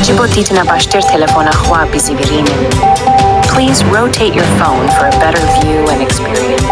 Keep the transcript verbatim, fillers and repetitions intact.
Ji bo dîtina baştir telefona xwe bizîvirînin. Please rotate your phone for a better view and experience.